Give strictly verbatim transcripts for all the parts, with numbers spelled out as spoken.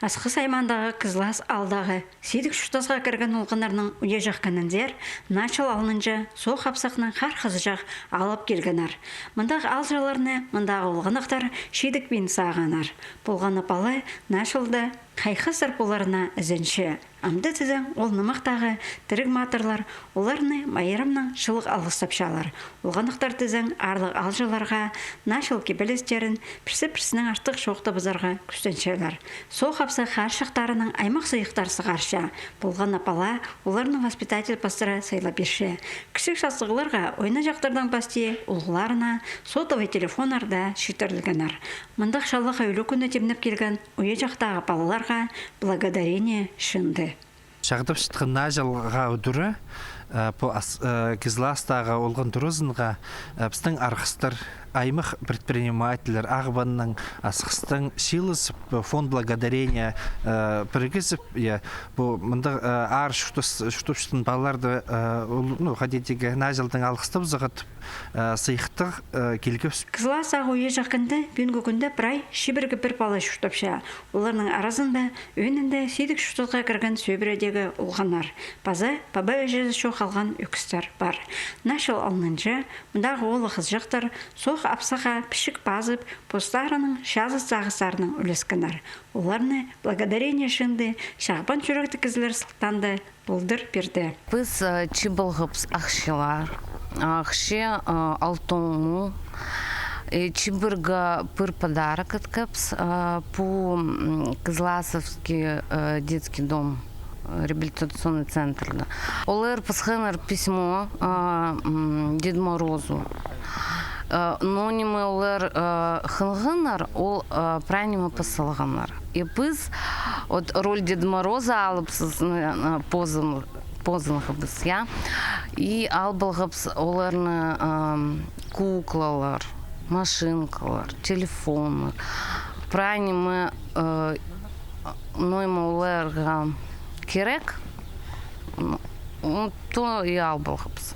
Асхыс аймағындағы Кызлас аалдағы сидік чуртасха кірген олғаннарның уйаҷах кӱніндер Наа чыл алнынҷа соох апсахнаң хар хызыҷах алып килгеннер. Мындағ аалҷыларны мындағы олғанахтар чидікпин сағааннар. Полған на пала Наа чылда хайхастар поларына ізенче. Амды тізең ол нымахтағы тіріг матырлар оларны майрамнаң чылығ алғыстапчалар. Олғанахтар тізең аарлығ аалҷыларға Наа чыл кибелістерін пірсі-пірсінең артых чоохтабызарға кӱстенчелер. Соох апсах хар чахтарынаң аймах сыйыхтар сығарча. Полған на пала оларны воспитатель пастыра сыйлап пирче. Кічіг чассығларға ойнаҷахтардаң пастап улуғларына сотовый телефоннар даа читірілгеннер. Мындағ чаллығға ӱлӱкӱнні тимнеп килген уйаҷахтағы палаларға благодарение чыынды. Чағдапчатхан Наа чылға удура, э, пу ас-, э, Кызластағы олған туразынға, э, пістің арғыстар, аймах предпринимательлер Ағбаннаң, Асхыстаң чыылызып, э, фонд благодарения, э, пірігізіп, я, пу мындағ, э, аар чуртас-, чуртапчатхан палаларды, э, ол, ну, хайди тигі, Наа чылдаң алғыстап сығып, э, сыйыхтығ, э, килгебіс. Кызластағы уйаҷах кінде пӱӱнгі кӱнде прай чибіргі пір пала чуртапча. Оларның аразында ӧӧнінде сидік чуртасха кірген сӧбіредегі олғаннар. Паза паба-іҷезі чох халған ӧкістер пар. Наа чыл алнынҷа мындағы оолах-хызыҷахтар соох апсахха пічік пазып, постарының чазыт сағыстарынаң ӱлескеннер. Оларны благодарение чыынды чағбан чӱректіг кізілер сылтаанда толдыр пирді. Піс, э, чыып алғабыс ахчалар, ахча, э, алтон муң. Э, чибірге пір подарок иткебіс, э, пу, м, Кызласовский, э, детский дом, э, реабилитационный центрда. Олар пасханнар письмо, э, м, Дед Морозу. Э, но ниме олар, э, хынғаннар, ол, э, прай ниме пас салғаннар. И піс, вот, роль Деда Мороза алыбыс, э, позын-, позынғабыс, я. И алып алғабыс оларны, ам, куклалар, машинкалар, телефоннар. Прай ниме, э, ноо ниме оларға кирек, ну, то и алып алғабыс.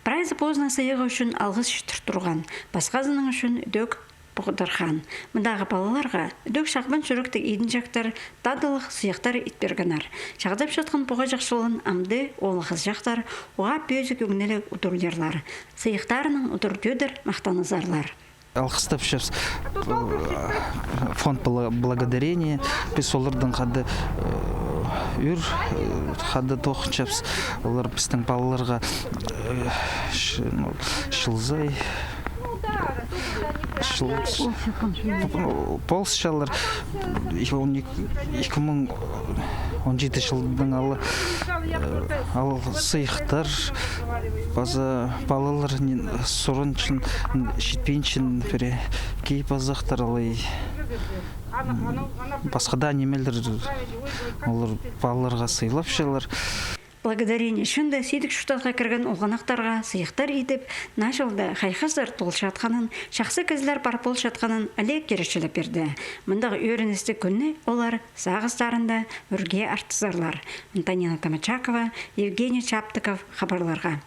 Прайзы позының сыйығы ӱчӱн алғыс читір турған, пасхазының ӱчӱн ідӧк поғдархан. Мындағы палаларға ідӧк чағбан чӱректіг идінҷектер, тадылығ сыйыхтар ит пиргеннер. Чағдапчатхан пуғаҷах чылын амды оолах-хызыҷахтар уғаа пӧзік ӧңніліг удурлирлар. Сыйыхтарынаң удур-тӧдір махтанызарлар. Алғыстапчабыс, э, фонд бла-, благодарения. Піс олардаң хада, э, ӱр, э, хада тоғынчабыс. Олар пістің палаларға, э, ш-, ну, чылзай, чыл-, полысчалар. Икі, он ікі, ікі муң он читі чылдаң ала, э, ал сыйыхтар, паза палалар нин сурынчын, читпинчін, пірее кип-азахтар алай. М, пасха даа нимелер олар палаларға сыйлапчалар. Благодарение чыында сидік чуртасха кірген олғанахтарға сыйыхтар идіп, наа чылда хайхазар толчатханын, чахсы кізілер пар полчатханын Олег киречілеп пирді. Мындағ ӧріністіг кӱнні олар сағыстарында ӱрге артызарлар. Антонина Томачакова, Евгений Чаптыков, хабарларға.